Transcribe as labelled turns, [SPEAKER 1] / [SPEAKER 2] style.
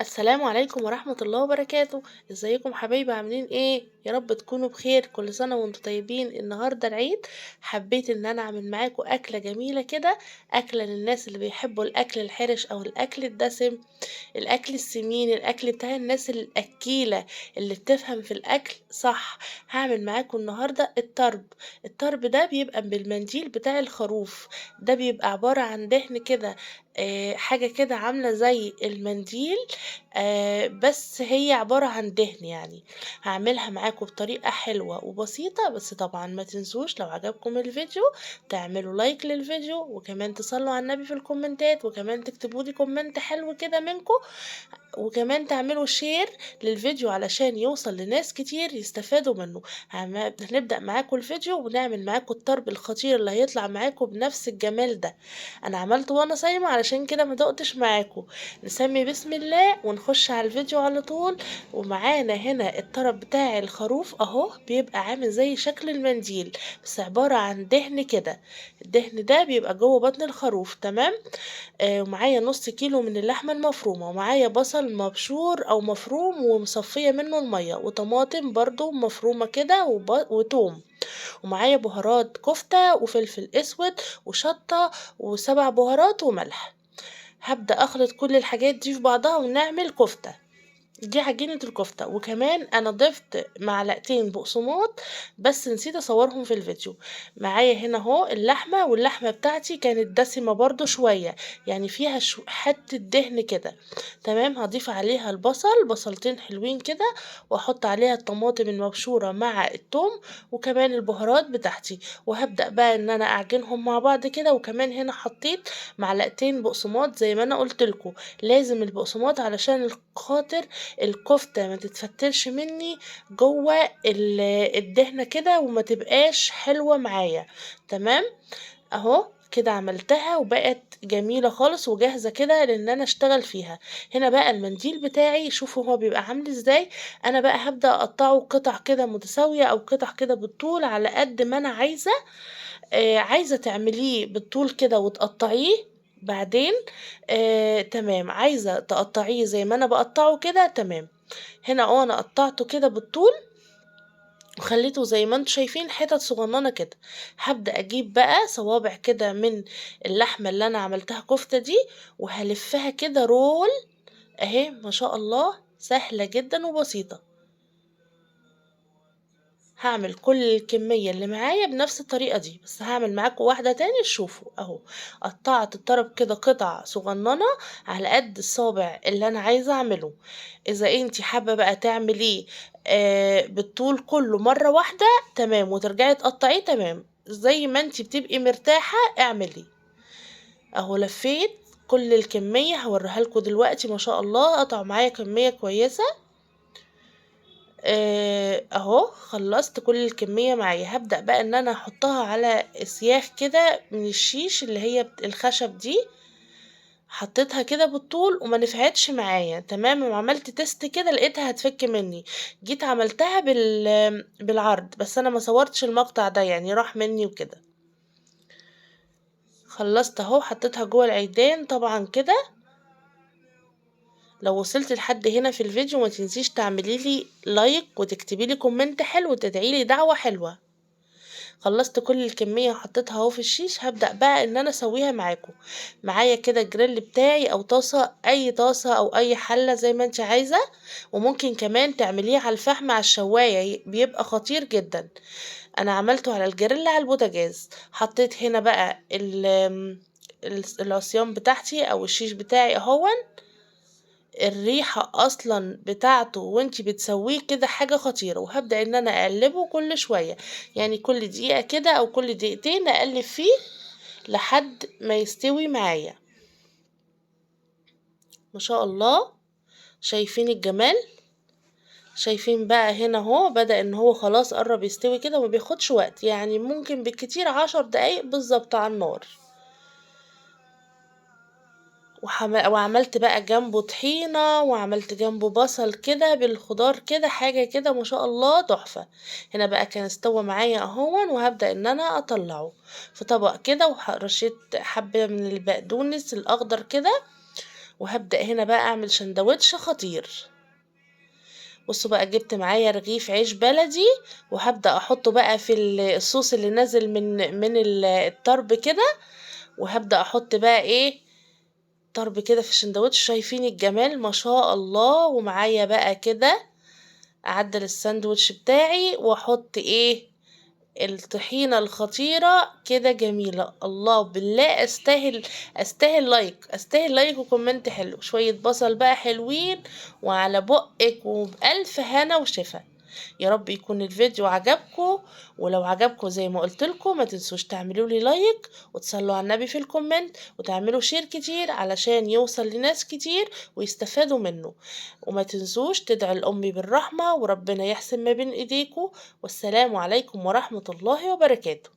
[SPEAKER 1] السلام عليكم ورحمة الله وبركاته. ازيكم حبايبي؟ عاملين ايه؟ يا رب تكونوا بخير. كل سنة وانتم طيبين. النهاردة العيد، حبيت ان انا اعمل معاكم اكلة جميلة كده، اكلة للناس اللي بيحبوا الاكل الحرش او الاكل الدسم، الاكل السمين، الاكل بتاع الناس الاكيلة اللي بتفهم في الاكل صح. هعمل معاكم النهاردة الطرب. الطرب ده بيبقى بالمنديل بتاع الخروف، ده بيبقى عبارة عن دهن كده، حاجة كده عاملة زي المنديل، بس هي عبارة عن دهن يعني. هعملها معاكم بطريقة حلوة وبسيطة، بس طبعا ما تنسوش لو عجبكم الفيديو تعملوا like للفيديو، وكمان تصلوا على النبي في الكومنتات، وكمان تكتبوا لي comment حلو كده منكم، وكمان تعملوا share للفيديو علشان يوصل لناس كتير يستفادوا منه. هنبدأ معاكم الفيديو ونعمل معاكم الطرب الخطير اللي هيطلع معاكم بنفس الجمال ده. انا عملته وانا صايمة علشان كده ما دقتش معاكم. نسمي بسم الله ونخش على الفيديو على طول. ومعانا هنا الطرب بتاع الخروف اهو، بيبقى عامل زي شكل المنديل بس عبارة عن دهن كده. الدهن ده بيبقى جوه بطن الخروف، تمام. ومعايا نص كيلو من اللحمة المفرومة، ومعايا بصل مبشور او مفروم ومصفية منه المية، وطماطم برضو مفرومة كده، وتوم، ومعايا بهارات كفتة وفلفل اسود وشطة و7 بهارات وملح. هبدأ اخلط كل الحاجات دي في بعضها ونعمل كفتة. دي عجينة الكفتة. وكمان انا ضفت معلقتين بقسماط بس نسيت اصورهم في الفيديو. معايا هنا اهو اللحمة، واللحمة بتاعتي كانت دسمة برضو شوية، يعني فيها حتة دهن كده، تمام. هضيف عليها البصل، بصلتين حلوين كده، واحط عليها الطماطم المبشورة مع التوم، وكمان البهارات بتاعتي، وهبدأ بقى ان انا اعجنهم مع بعض كده. وكمان هنا حطيت معلقتين بقسماط زي ما انا قلت لكم، لازم البقسماط علشان خاطر الكفتة ما تتفتلش مني جوه الدهنة كده وما تبقاش حلوة معايا، تمام. اهو كده عملتها وبقت جميلة خالص وجاهزة كده لان انا اشتغل فيها. هنا بقى المنديل بتاعي، شوفوا هو بيبقى عامل ازاي. انا بقى هبدأ اقطعه قطع كده متساوية او قطع كده بالطول على قد ما انا عايزة. عايزة تعمليه بالطول كده وتقطعيه بعدين، تمام. عايزة تقطعيه زي ما انا بقطعه كده، تمام. هنا انا قطعته كده بالطول وخليته زي ما انتم شايفين حتت صغننه كده. هبدأ اجيب بقى صوابع كده من اللحمه اللي انا عملتها كفته دي، وهلفها كده رول اهي، ما شاء الله سهله جدا وبسيطه. هعمل كل الكمية اللي معايا بنفس الطريقة دي، بس هعمل معاكم واحدة تاني تشوفوا اهو. قطعت الطرب كده قطع صغننة على قد الصابع اللي انا عايزة اعمله. اذا انتي حابة بقى تعمليه، بالطول كله مرة واحدة، تمام، وترجعي تقطعيه، تمام، زي ما انتي بتبقي مرتاحة اعمليه. اهو لفيت كل الكمية، هوريها لكم دلوقتي. ما شاء الله قطعوا معايا كمية كويسة. اهو خلصت كل الكمية معايا. هبدأ بقى ان انا احطها على سياخ كده من الشيش اللي هي الخشب دي. حطيتها كده بالطول وما نفعتش معايا، تمام. وعملت test كده لقيتها هتفك مني، جيت عملتها بالعرض، بس انا ما صورتش المقطع ده يعني راح مني وكده. خلصت اهو، حطيتها جوه العيدان طبعا كده. لو وصلت لحد هنا في الفيديو ما تنسيش تعملي لي like وتكتبي لي comment حلو وتدعي لي دعوة حلوة. خلصت كل الكمية وحطيتها اهو في الشيش. هبدأ بقى ان انا اسويها معاكم. معايا كده الجريل بتاعي او طاسة، اي طاسة او اي حلة زي ما انت عايزة، وممكن كمان تعمليه على الفحم على الشواية، بيبقى خطير جدا. انا عملته على الجريل على البوتاجاز. حطيت هنا بقى العصيان بتاعتي او الشيش بتاعي اهون. الريحة اصلا بتاعته وانتي بتسويه كده حاجة خطيرة. وهبدأ ان انا اقلبه كل شوية، يعني كل دقيقة كده او كل دقيقتين اقلب فيه لحد ما يستوي معايا. ما شاء الله شايفين الجمال؟ شايفين بقى هنا اهو بدأ ان هو خلاص قرب يستوي كده، وما بياخدش وقت، يعني ممكن بالكتير 10 دقايق بالظبط على النار. وعملت بقى جنبه طحينة، وعملت جنبه بصل كده بالخضار كده، حاجة كده ما شاء الله تحفة. هنا بقى كان استوى معايا اهون، وهبدأ ان انا اطلعه في طبق كده، ورشيت حبة من البقدونس الاخضر كده، وهبدأ هنا بقى اعمل سندوتش خطير. بصوا بقى جبت معايا رغيف عيش بلدي، وهبدأ احطه بقى في الصوص اللي نازل من الطرب كده، وهبدأ احط بقى ايه طرب كده في السندوتش. شايفين الجمال ما شاء الله. ومعايا بقى كده اعدل الساندوتش بتاعي واحط ايه الطحينة الخطيرة كده جميلة. الله بالله استاهل like، استاهل like و comment حلو. شوية بصل بقى حلوين وعلى بقك، وبألف هنا وشفا. يا رب يكون الفيديو عجبكم، ولو عجبكم زي ما قلت لكم ما تنسوش تعملوا لي like وتصلوا على النبي في ال comment، وتعملوا share كتير علشان يوصل لناس كتير ويستفادوا منه. وما تنسوش تدعوا لأمي بالرحمة، وربنا يحسن ما بين ايديكم. والسلام عليكم ورحمة الله وبركاته.